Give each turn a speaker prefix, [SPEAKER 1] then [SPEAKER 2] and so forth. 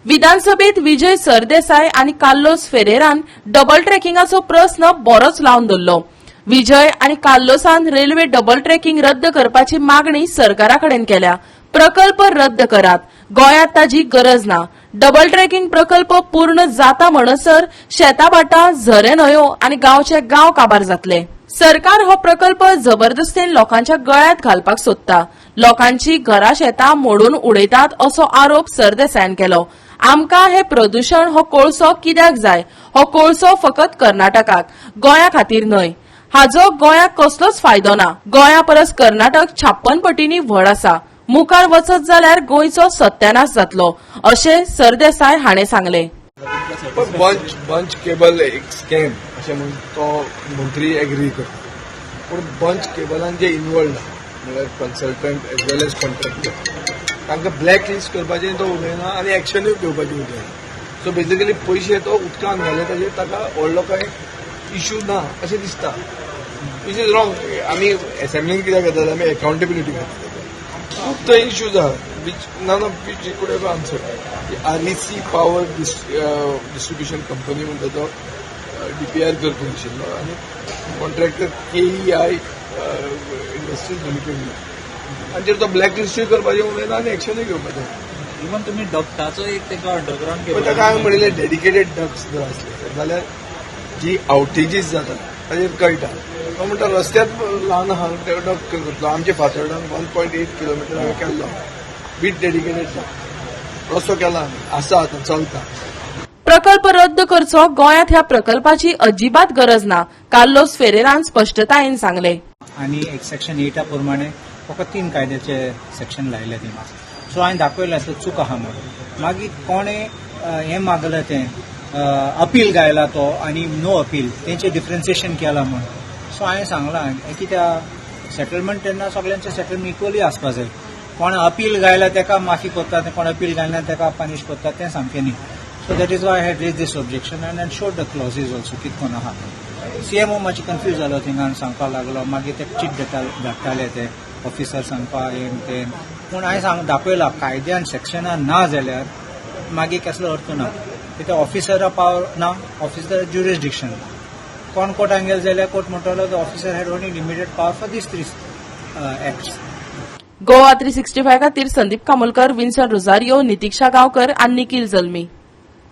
[SPEAKER 1] विधानसभेत विजय सरदेसाय आनी Carlos फेरेरान double ट्रॅकिंगाचो प्रस्न बरोच लावन धरलो. विजय आनी कार्लोसान रेल्वे डबल ट्रॅकिंग रद्द करपाची मागणी सरकारा कडेन केल्या. प्रकल्प रद्द करात, गोंयांत ताजी गरज ना. डबल ट्रॅकिंग प्रकल्प पूर्ण जाता म्हणसर शेताभाटां, झरे, न्हंयो आनी गांवचे गांव काबार जातले. सरकार हो प्रकल्प जबरदस्तीन लोकांच्या गळ्यात घालपाक सोदता, लोकांची घरा शेतां मोडून उडयतात, असो आरोप सरदेसायान केलो. आमकां हे प्रदुशण, हो कोळसो कित्याक जाय? हो कोळसो फकत कर्नाटकाक, गोंया खातीर न्हय. हाजो गोंयाक कसलोच फायदो ना. गोंया परस कर्नाटक 56 पटींनी व्हड आसा. मुखार वचत जाल्यार गोंयचो सत्यानाश जातलो, अशें सरदेसाय हाणें सांगलें.
[SPEAKER 2] पण बंच बंच केबल एक स्कॅम अशें म्हणून तो मंत्री एग्री करता, पूण बंच केबलान जे इनवॉल्ड आहा, म्हणल्यार consultant as well as contractor, तांकां ब्लॅक लिस्ट करपाचें तो उलयना आनी एक्शनूय घेवपाची उलयना. सो बेसिकली पयशे तो उदकान घाले, ताजेर ताका व्हडलो कांय इशू ना अशें दिसता, which is wrong. आमी एसेंब्लीन कित्याक घेतात? आमी अकाउंटेबिलिटी खातीर. खूब थंय इश्यूज आहा which none of which could have answer. REC power distribution company म्हणटा तो डीपीआर करतलो आशिल्लो आनी कॉन्ट्रॅक्टर केईआय इंडस्ट्रीज लिमिटेड, तांचेर तो ब्लॅक लिस्टूय करपाचें उलयना आनी एक्शनूय घेवपाचें.
[SPEAKER 3] इवन तुमी डक्टाचो एक ताका अंडरग्रावंड.
[SPEAKER 2] पण ताका हांवें म्हणिल्लें, डेडिकेटेड डक्ट्स जर आसले जाल्यार जी आवटेजीस जाता ताजेर कळटा. तो म्हणटा, रस्त्यात ल्हान आहा, डक्ट करतलो. आमच्या फातर्डान 1.8 किलोमिटर हांवें केल्लो विथ डेडिकेटेड डक्ट. रस्तो केला आमी, आसा, आतां चलता.
[SPEAKER 1] प्रकल्प रद्द करचो, गोंयांत ह्या प्रकल्पाची अजिबात गरज ना, कार्लोस फेरेरान स्पश्टतायेन सांगलें.
[SPEAKER 4] आनी एक सेक्शन एटा प्रमाणे फकत तीन कायद्याचे सेक्शन लायले तिणें. सो हांवें दाखयलें तो चूक आहा म्हणून. मागीर कोणें हें मागलें, तें अपील गायला तो आनी नो अपील तेंचें डिफरन्सिएशन केलां म्हणून. सो हांवें सांगलां हें कित्याक सेटलमेंट तेन्ना सगळ्यांचें सेटलमेंट इक्वली आसपा जाय. कोण अपील गायला तेका माफी करता, कोण अपील गायना तेका पनिश करता, तें सामकें न्ही. So that is why I had raise this objection and showed the clauses also कितें कोण आहा. सीएमओ मातशें कन्फ्यूज जालो थिंगा आनी सांगपाक लागलो. मागीर ते चीट धाडटाले ते ऑफिसर सांगपा हें तें. पूण हांवें सांग दाखयलां, कायद्यान सेक्शनान ना जाल्यार मागीर कसलो अर्थ ना. कित्याक ऑफिसरा पावर ना, ऑफिसर ज्युरिस्डिक्शन. कोण कोर्टान गेले जाल्यार कोर्ट म्हणटलो, the officer had only limited power for these three acts.
[SPEAKER 1] Goa 365 खातीर संदीप कामोलकर, विन्सन रोजारियो, नितिक्षा गांवकर आनी निखिल जल्मी.